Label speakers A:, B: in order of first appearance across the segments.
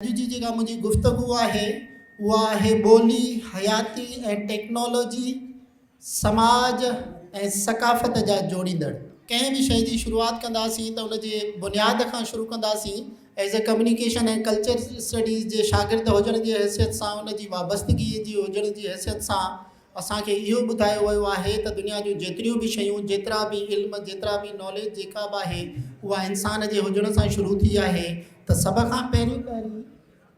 A: اڄ جي جيڪا منهنجي گفتگو آهي اها آهي ٻولي، حياتي ۽ ٽيڪنالاجي، سماج ۽ ثقافت جا جوڙيندڙ. ڪنهن به شيء جي شروعات ڪنداسين ته ان جي بنياد کان شروع ڪنداسين. As a communication ۽ culture studies جي شاگرد هجڻ جي حيثيت سان ان جي وابستگي جي هجڻ جي حيثيت سان اسان کي اهو ٻڌايو ويو آهي ته دنيا جون جيتريون به شيون، جيترا به علم، جيترا به ناليج جيڪا به آهي اها انسان جي هجڻ سان شروع ٿي آهي ته سڀ کان پهرين پهرين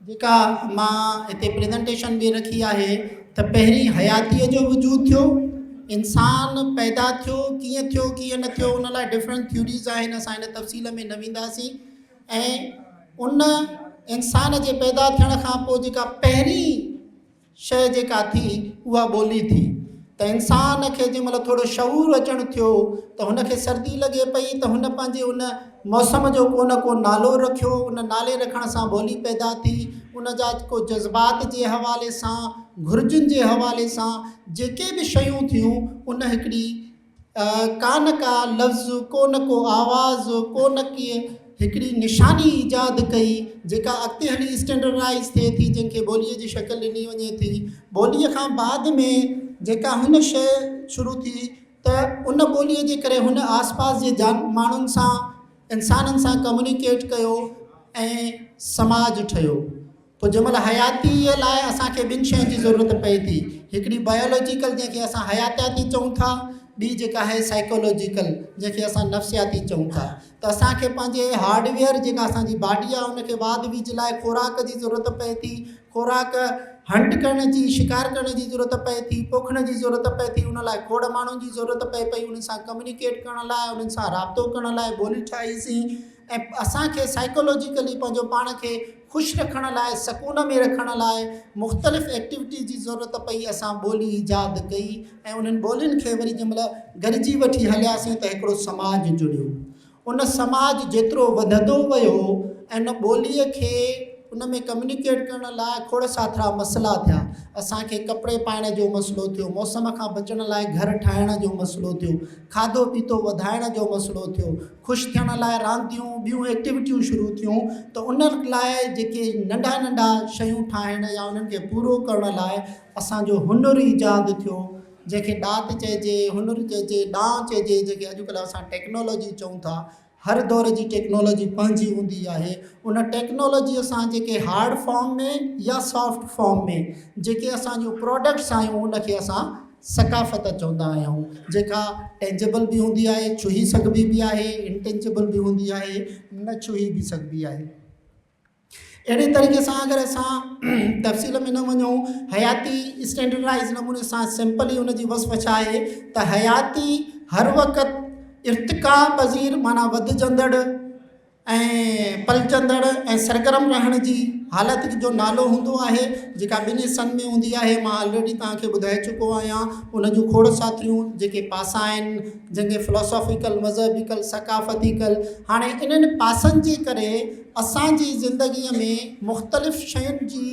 A: جيڪا مان هتي پريزنٽيشن به رکي آهي ته پهرين حياتيء جو وجود ٿيو، انسان پيدا ٿيو، ڪيئن ٿيو ڪيئن نه ٿيو ان لاء ڊفرنٽ ٿيوريز آهن اسان ان تفصيل ۾ نه وينداسين ۽ ان انسان جي پيدا ٿيڻ کان پوء جيڪا پهرين شيء جيڪا ٿي اها ٻولي ٿي ته انسان کي جنهن مهل ٿورو شعور اچڻ ٿيو ته هن کي سردي لڳي پئي ته هن پنهنجي ان موسم جو ڪو نه ڪو نالو رکيو ان نالي رکڻ سان ٻولي پيدا ٿي ان جا ڪو جذبات جي حوالي سان گهرجن جي حوالي سان جيڪي به شيون ٿيون ان هڪڙي ڪا نه ڪا لفظ، ڪو نه ڪو آواز، ڪو نه ڪي هڪڙي نشاني ايجاد ڪئي، جيڪا اڳتي هلي اسٽينڊرڊائيز ٿئي ٿي، جنهن کي ٻوليء جي شڪل ڏني وڃي ٿي. ٻوليء کان بعد ۾ جيڪا هن شيء شروع ٿي ته ان ٻوليء جي ڪري هن آس پاس جي جان ماڻهن سان، انسانن سان ڪميونيڪيٽ ڪيو ۽ سماج ٺهيو. پوء جنهن مهل حياتيء لاء اسان کي ٻن شين جي ضرورت پئي ٿي، هڪڙي بائيولوجيڪل جنهن کي اسان حياتياتي چئون ٿا، ٻي جيڪا آهي سائيڪولوجيڪل جنهن کي اسان نفسياتي چئون ٿا ته اسان کي پنهنجي هارڊ ويئر جيڪا اسان جي باڊي آهي ان کي واڌ ويجهه لاء خوراڪ جي ضرورت پئي ٿي، خوراڪ هنٽ ڪرڻ جي، شڪار ڪرڻ جي ضرورت پئي ٿي، پوکڻ جي ضرورت پئي ٿي، ان لاء کوڙ ماڻهن جي ضرورت پئي پئي، انهن سان ڪميونيڪيٽ ڪرڻ لاء، انهن سان رابطو ڪرڻ لاء ٻولي ٺاهيسين ۽ اسان کي سائيڪولوجيڪلي پنهنجو پاڻ کي خوش رکڻ لاء سڪون ۾ رکڻ لاء مختلف ايڪٽيوٽيز جي ضرورت پئي اسان ٻولي ايجاد ڪئي ۽ انهن ٻولين کي وري جنهن مهل گڏجي وٺي هلياسين ته هڪڙو سماج جڙيو ان سماج جيترو وڌندو ويو ۽ ان ٻوليء کي ان ۾ ڪميونيڪيٽ ڪرڻ لاء کوڙ ساٿرا مسئلا ٿيا اسان کي ڪپڙي پائڻ جو مسئلو ٿيو موسم کان بچڻ لاء گهر ٺاهڻ جو مسئلو ٿيو کاڌو پيتو وڌائڻ جو مسئلو ٿيو خوش ٿيڻ لاء رانديون ٻيون ايڪٽيوٽيون شروع ٿيون ته انهن لاء جيڪي ننڍا ننڍا شيون ٺاهڻ يا انهن کي پورو ڪرڻ لاء اسان جو هنر ايجاد ٿيو جنهن کي ڏات چئجي هنر چئجي ڏانء چئجي جنهن کي اڄڪلهه اسان ٽيڪنالاجي چئون ٿا هر دور جي ٽيڪنالاجي پنهنجي هوندي آهي ان ٽيڪنالاجيء سان جيڪي هارڊ فارم ۾ يا سافٽ فارم ۾ جيڪي اسان جون پراڊڪٽس آهيون ان کي اسان ثقافت چوندا آهيون جيڪا ٽينجبل به هوندي آهي ڇهي سگهبي به آهي انٽينجبل به هوندي آهي نه ڇهي به سگهبي آهي اهڙي طريقي سان اگر اسان تفصيل ۾ نه وڃون حياتي اسٽينڊرڊائز نموني سان سمپلي ان جي وصف ڇا آهي ته حياتي هر وقت ارتقا پذير معنيٰ وڌجندڙ ۽ پلجندڙ ۽ سرگرم رهڻ جي حالت جو نالو هوندو آهي جيڪا ٻن حصن ۾ هوندي آهي مان آلريڊي توهان کي ٻڌائي چڪو آهيان ان جون کوڙ ساٿريون جيڪي پاسا آهن جنهن کي فلاسافيڪل مذهبيڪل ثقافتيڪل هاڻي انهن پاسن جي ڪري اسان جي زندگيء ۾ مختلف شين جي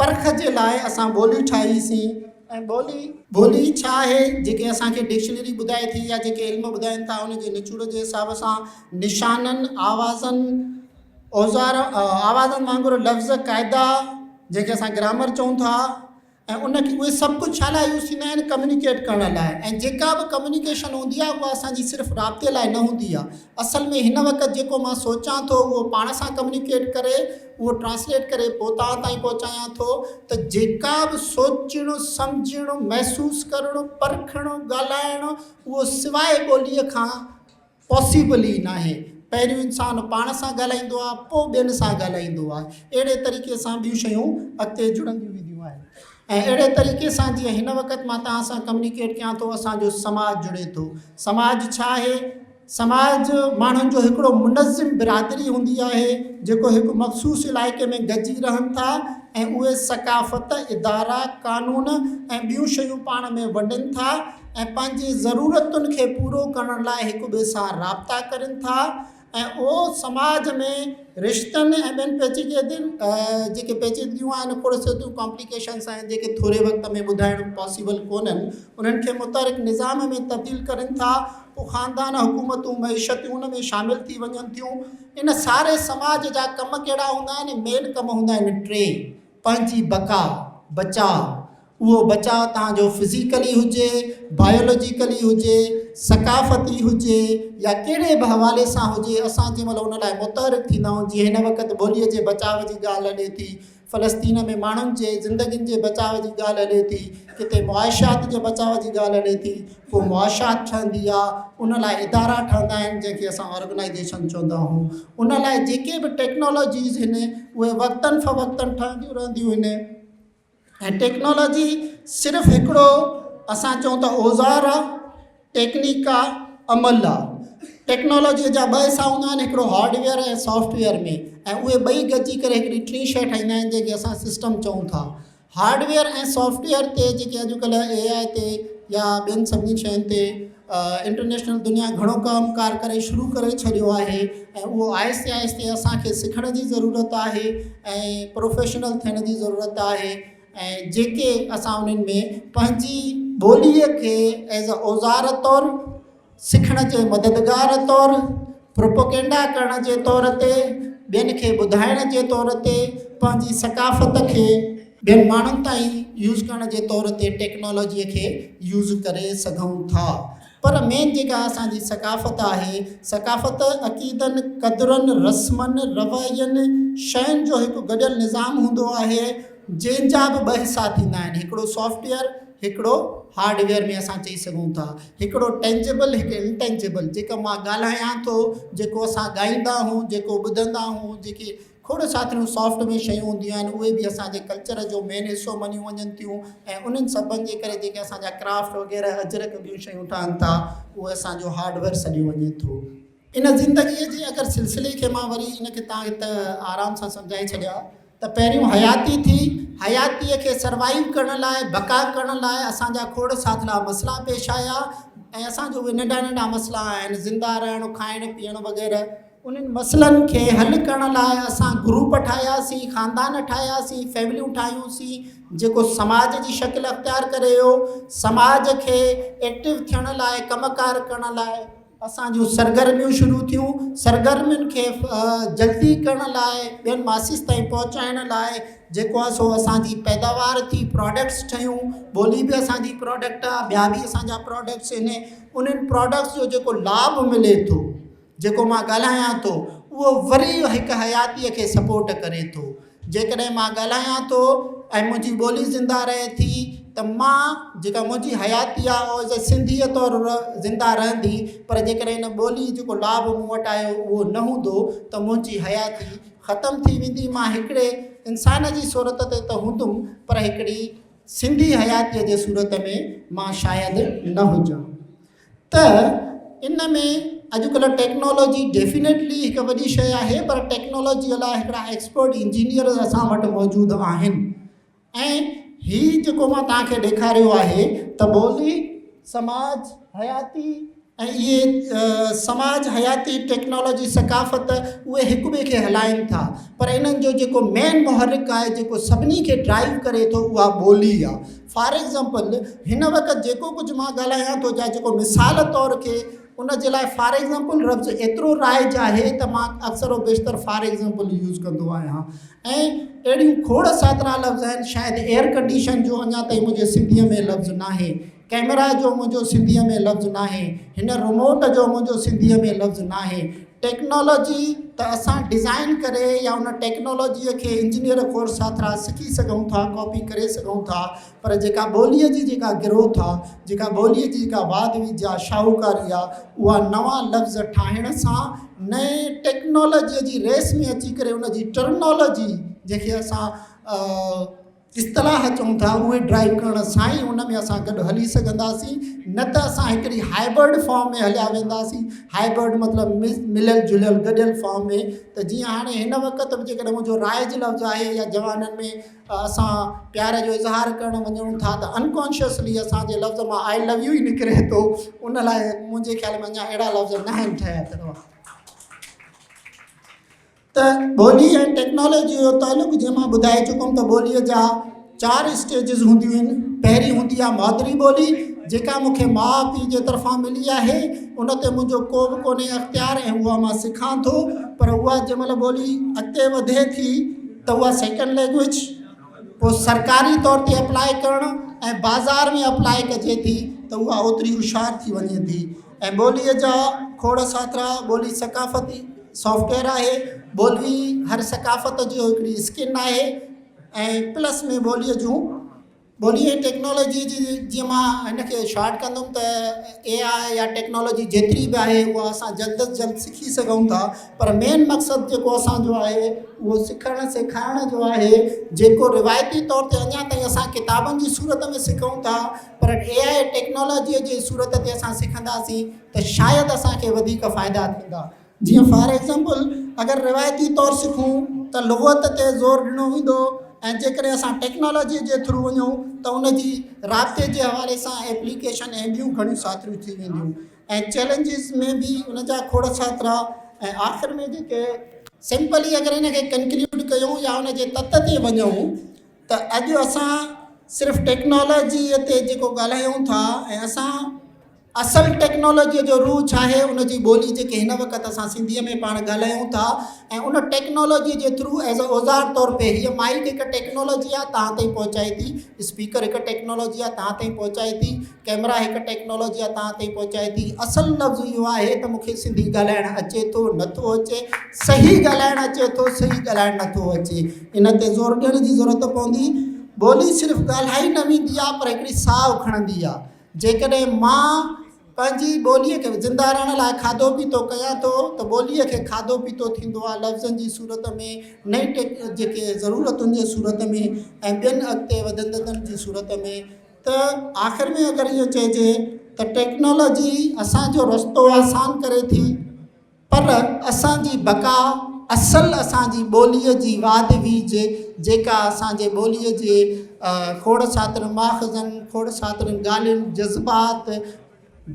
A: پرک جي لاء اسان ٻولي ٺاهي سين ۽ ٻولي. ٻولي ڇا آهي؟ جيڪي اسان کي ڊڪشنري ٻڌائي ٿي يا جيڪي علم ٻڌائين ٿا ان جي نچوڙ جي حساب سان نشانن، آوازن، اوزار، آوازن وانگر لفظ، قاعدا جنهن کي اسان گرامر چئون ٿا ۽ ان کي اهي سڀ ڪجهه ڇا لاء يوز ٿيندا آهن ڪميونيڪيٽ ڪرڻ لاء ۽ جيڪا به ڪميونيڪيشن هوندي آهي اها اسان جي صرف رابطي لاء نه هوندي آهي اصل ۾ هن وقت جيڪو مان سوچان ٿو اهو پاڻ سان ڪميونيڪيٽ ڪري اهو ٽرانسليٽ ڪري پوء توهان تائين پهچايان ٿو ته جيڪا به سوچڻ، سمجهڻ، محسوس ڪرڻ، پرکڻ، ڳالهائڻ اهو سواء ٻوليء کان پاسيبل ئي ناهي. پهريون انسان پاڻ سان ڳالهائيندو آهي پوء ٻين سان ڳالهائيندو آهي. اهڙي طريقي سان ٻيون شيون اڳتي جڙنديون وينديون آهن ۽ اهڙي طريقي سان جيئن هن وقت مان توهان سان ڪميونيڪيٽ ڪيان ٿو اسان جو سماج جڙي ٿو. سماج ڇا آهي؟ سماج ماڻهن جو هڪڙو منظم برادري هوندي آهي، جيڪو هڪ مخصوص علائقي ۾ گڏجي رهن ٿا ۽ اهي ثقافت، ادارا، قانون ۽ ٻيون شيون پاڻ ۾ ونڊين ٿا ۽ پنهنجي ضرورتن کي پورو ڪرڻ لاء هڪ ٻئي سان رابطا ڪرين ٿا ۽ اهو سماج ۾ رشتن ۽ ٻين پيچيدگين جيڪي پيچيدگيون آهن کوڙ ساريون ڪامپليڪيشنس آهن جيڪي ٿوري وقت ۾ ٻڌائڻ پاسيبل ڪونهن انهن کي متحرڪ نظام ۾ تبديل ڪرين ٿا پوء خاندان حڪومتون معيشتون ان ۾ شامل ٿي وڃن ٿيون ان ساري سماج جا ڪم ڪهڙا هوندا آهن مين ڪم هوندا آهن ٽي پنهنجي بقا بچاء اهو بچاء توهان جو فزيڪلي هجي، بايولاجيڪلي هجي، ثقافتي هجي يا ڪهڙي به حوالي سان هجي، اسان جنهن مهل ان لاء متحرڪ ٿيندا آهيون، جيئن هن وقت ٻوليء جي بچاء جي ڳالهه هلي ٿي، فلسطين ۾ ماڻهن جي زندگين جي بچاء جي ڳالهه هلي ٿي، ڪٿي معاشيات جي بچاء جي ڳالهه هلي ٿي، پوء معاشيات ٺهندي آهي، ان لاء ادارا ٺهندا آهن، جنهن کي اسان آرگنائيزيشن چوندا آهيون، ان لاء جيڪي به ٽيڪنالاجيز هن اهي وقتن فوقتن ٺهنديون رهنديون هن. ۽ ٽيڪنالاجي صرف هڪڙو اسان چئون ته اوزار آ ٽيڪنيڪ آ عمل آ ٽيڪنالاجيء جا ٻه حصا هوندا آهن هڪڙو هارڊويئر ۽ سافٽ ويئر ۾ ۽ اهي ٻئي گڏجي ڪري هڪڙي ٽين شيء ٺاهيندا آهن جنهن کي اسان سسٽم چئون ٿا هارڊويئر ۽ سافٽ ويئر تي جيڪي اڄڪلهه اي آء تي يا ٻين سڀني شين تي انٽرنيشنل دنيا گهڻو ڪم ڪار ڪري شروع ڪري ڇڏيو آهي ۽ اهو آهستي آهستي اسان کي سکڻ جي ضرورت آهي ۽ پروفيشنل ٿيڻ جي ضرورت آهي ۽ جيڪي اسان انهن ۾ پنهنجي ٻوليء کي ايز اي اوزار طور سکڻ جي مددگار طور پروپوگينڊا ڪرڻ جي طور تي ٻين کي ٻڌائڻ جي طور تي پنهنجي ثقافت کي ٻين ماڻهن تائين يوز ڪرڻ جي طور تي ٽيڪنالاجيء کي يوز ڪري سگهون ٿا پر مين جيڪا اسان جي ثقافت آهي ثقافت عقيدن قدرن رسمن روين شين جو هڪ گڏيل نظام هوندو آهي جنهن جا به ٻه حصا ٿيندا آهن هڪڙو سافٽ ويئر هڪڙو هارڊ ويئر ۾ اسان چئي سگهون ٿا هڪڙو ٽينجبل هڪ انٽينجبل جيڪا مان ڳالهايان ٿو جيڪو اسان ڳائيندا آهيون جيڪو ٻڌندا آهيون جيڪي کوڙ ساٿريون سافٽ ۾ شيون هونديون آهن اهي به اسان جي ڪلچر جو مين حصو مڃيون وڃن ٿيون ۽ انهن سببن جي ڪري جيڪي اسان جا ڪرافٽ وغيره اجرڪ ٻيون شيون ٺهن ٿا اهي اسان جو هارڊ ويئر سڏيو وڃي ٿو. ان زندگيء جي اگر سلسلي کي مان وري ان کي توهان کي ته آرام سان سمجهائي ڇڏيان ته پهريون حياتي ٿي، حياتيء کي سروائيو ڪرڻ لاء، بقا ڪرڻ لاء اسان جا کوڙ ساٿڙا مسئلا پيش آيا ۽ اسان جو اهي ننڍا ننڍا مسئلا آهن زنده رهڻ، کائڻ پيئڻ وغيره. انهن مسئلن کي حل ڪرڻ لاء اسان گروپ ٺاهياسين، خاندان ٺاهياسين، فيمليون ٺاهيونسين، جيڪو سماج جي شڪل اختيار ڪري ويو. سماج کي ايڪٽو ٿيڻ لاء، ڪم ڪار ڪرڻ لاء اسان جون سرگرميون شروع ٿيون. سرگرمين کي جلدي ڪرڻ لاء، ٻين ماسز تائين پهچائڻ لاء جيڪو آهي سو اسان جي پيداوار ٿي، پراڊڪٽس ٺهيون، ٻولي به اسان جي پراڊڪٽ آهي، ٻيا به اسان جا پراڊڪٽس آهن، انهن پراڊڪٽس جو جيڪو لاڀ ملي ٿو، جيڪو مان ڳالهايان ٿو اهو وري هڪ حياتيء کي سپورٽ ڪري ٿو. جيڪڏهن مان ڳالهايان ٿو ۽ منهنجي ٻولي زنده رهي ٿي ته مان جيڪا منهنجي حياتي آهي اها ايز اي سنڌيء طور زنده رهندي پر جيڪڏهن ان ٻوليء جيڪو لاڀ مون وٽ آيو اهو نه هوندو ته منهنجي حياتي ختم ٿي ويندي مان هڪڙي انسان جي صورت تي ته هوندم پر هڪڙي سنڌي حياتيء جي صورت ۾ مان شايد نه هجان. ته ان ۾ اڄڪلهه ٽيڪنالاجي ڊيفينيٽلي هڪ وڏي شيء آهي پر ٽيڪنالاجيء لاء هڪڙا ايڪسپرٽ انجنيئر اسان وٽ موجود آهن ۽ هي جيڪو مان توهان کي ڏيکاريو آهي ته ٻولي سماج حياتي ۽ اهي سماج حياتي ٽيڪنالاجي ثقافت اهي هڪ ٻئي کي هلائين ٿا پر انهن جو جيڪو مين محرڪ آهي جيڪو سڀني کي ڊرائيو ڪري ٿو اها ٻولي آهي فار ايگزامپل هن وقت جيڪو ڪجهه مان ڳالهايان ٿو يا جيڪو مثال طور کي ان جي لاء فار ايگزامپل لفظ ايترو رائج آهي ته مان اڪثر و بيشتر فار ايگزامپل يوز ڪندو آهيان ۽ اهڙيون کوڙ ساترا لفظ آهن شايد ايئر ڪنڊيشن جو اڃا تائين منهنجي سنڌيء ۾ لفظ ناهي ڪئميرا جو منهنجو سنڌيء ۾ لفظ ناهي هن رموٽ جو منهنجو سنڌيء ۾ لفظ ناهي ٽيڪنالاجي ته اسان ڊزائن ڪري يا ان ٽيڪنالاجيء کي انجنيئر ڪورس ساٿرا سکي سگهون ٿا ڪاپي ڪري سگهون ٿا پر جيڪا ٻوليء جي جيڪا گروٿ آ جيڪا ٻوليء جي جيڪا واڌ ويجهه آ شاهوڪاري آ اها نوان لفظ ٺاهڻ سان نئين ٽيڪنالاجيء جي ريس ۾ اچي ڪري ان جي ٽرمنالاجي جنهن کي اسان اصطلاح چئون ٿا اهي ڊرائيو ڪرڻ سان ئي ان ۾ اسان گڏ هلي سگهنداسين نه ته اسان هڪڙي هائبرڊ فارم ۾ هليا وينداسين هائبرڊ مطلب مليل جليل گڏيل فارم ۾ ته جيئن هاڻي هن وقت به جيڪڏهن منهنجو رائج لفظ آهي يا جوانن ۾ اسان پيار جو اظهار ڪرڻ وڃون ٿا ته انڪانشسلي اسان جي لفظ مان آئي لو يو ئي نڪري ٿو ان لاء منهنجي خيال ۾ اڃا اهڙا لفظ ناهن ٺهيا. ته ٻولي ۽ ٽيڪنالاجي جو تعلق جيئن مان ٻڌائي چڪم ته ٻوليء جا چار اسٽيجز هونديون آهن پهرين هوندي آهي مادري ٻولي جيڪا مون کي ماء پيء جي طرفان ملي آهي ان تي منهنجو ڪو به ڪونهي اختيار ۽ اها مان سکان ٿو پر اها جنهن مهل ٻولي اڳتي وڌي ٿي ته اها سيڪنڊ لينگويج پوء سرڪاري طور تي اپلاء ڪرڻ ۽ بازار ۾ اپلاء ڪجي ٿي ته اها اوتري هوشيار ٿي وڃي ٿي ۽ ٻوليء جا کوڙ ساٿرا ٻولي ثقافتي سافٽويئر آهي ٻولي هر ثقافت جو هڪڙي اسڪن آهي ۽ پلس ۾ ٻوليء جون ٻولي ۽ ٽيڪنالاجي جي جيئن مان هن کي شارٽ ڪندم ته اي آء يا ٽيڪنالاجي جيتري به آهي اها اسان جلد از جلد سکي سگهون ٿا پر مين مقصد جيڪو اسانجو آهي اهو سکڻ سيکارڻ جو آهي جيڪو روايتي طور تي اڃا تائين اسان ڪتابن جي صورت ۾ سکون ٿا پر اي آء ٽيڪنالاجيء جي صورت تي اسان سکنداسين ته شايد اسان کي وڌيڪ فائدا ٿيندا. جيئن فار ايگزامپل اگر روايتي طور سکون ته لغت تي زور ڏنو ويندو ۽ جيڪڏهن اسان ٽيڪنالاجيء جي ٿرو وڃون ته ان جي رابطي جي حوالي سان ايپليڪيشن ۽ ٻيون گهڻيون ساٿريون ٿي وينديون ۽ چئلينجز ۾ به ان جا کوڙ ساٿرا ۽ آخر ۾ جيڪي سمپلي اگر ان کي ڪنڪليوڊ ڪيون يا ان جي تت تي وڃون ته اڄ اسان صرف ٽيڪنالاجيء تي جيڪو ڳالهايون ٿا ۽ اسان اصل ٽيڪنالاجيء جو روح ڇا آهي ان جي ٻولي جيڪي هن وقت اسان سنڌيء ۾ پاڻ ڳالهايون ٿا ۽ ان ٽيڪنالاجيء جي ٿرو ايز اي اوزار طور تي هيء مائيڪ هڪ ٽيڪنالاجي آهي توهان تائين پهچائي ٿي اسپيڪر هڪ ٽيڪنالاجي آهي توهان تائين پهچائي ٿي ڪئميرا هڪ ٽيڪنالاجي آهي توهان تائين پهچائي ٿي اصل لفظ اهو آهي ته مون کي سنڌي ڳالهائڻ اچي ٿو نٿو اچي صحيح ڳالهائڻ اچي ٿو صحيح ڳالهائڻ نٿو اچي ان تي زور ڏيڻ جي ضرورت پوندي. ٻولي صرف ڳالهائي نه ويندي آهي پر هڪڙي ساهه کڻندي آهي. جيڪڏهن مان پنهنجي ٻوليء کي زنده رهڻ لاء کاڌو پيتو ڪيان ٿو ته ٻوليء کي کاڌو پيتو ٿيندو آهي لفظن جي صورت ۾ نئين ٽيڪ جيڪي ضرورتن جي صورت ۾ ۽ ٻين اڳتي وڌندڙن جي صورت ۾ ته آخر ۾ اگر اهو چئجي ته ٽيڪنالاجي اسان جو رستو آسان ڪري ٿي. پر اسان جي بقا اصل اسان جي ٻوليء جي واڌ ويجهه جيڪا اسان جي ٻوليء جي کوڙ ساترن ماخذن، کوڙ ساترن ڳالهين، جذبات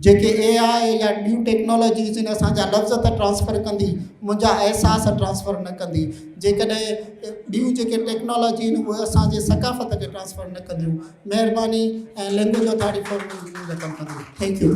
A: جيڪي اي آء يا ٻيون ٽيڪنالاجيز آهن اسان جا لفظ ته ٽرانسفر ڪندي منهنجا احساس ٽرانسفر نه ڪندي جيڪڏهن ٻيون جيڪي ٽيڪنالاجي آهن اهي اسان جي ثقافت کي ٽرانسفر نه ڪنديون مهرباني ۽ لينگويج اٿارٽي فار ڪم ڪندي thank you.